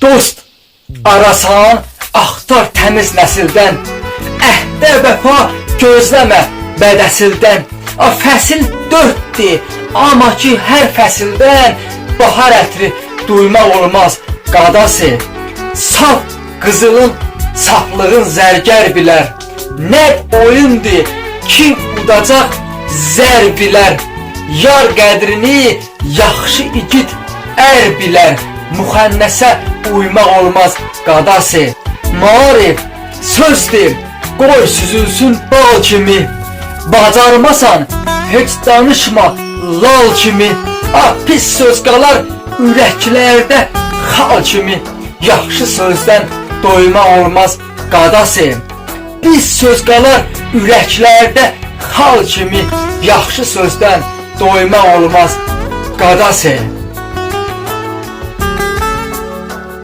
Dost arasan, axtar təmiz nəsildən. Əhdə vəfa gözləmə bədəsildən. A fəsil dörddür, amma ki hər fəsildən bahar ətri duymaq olmaz qadası. Saf qızılın saflığın zərgər bilər. Nə oyundur, kim udacaq zər bilər. Yar qədrini yaxşı igid ər bilər. Müxənnəsə uymaq olmaz qadası. Maarif sözdür, qoy süzülsün bal kimi. Bacarmasan heç danışma lal kimi. Ah pis söz qalar ürəklərdə xal kimi. Yaxşı sözdən doymaq olmaz qadası. Pis söz qalar ürəklərdə xal kimi. Yaxşı sözdən doymaq olmaz qadası.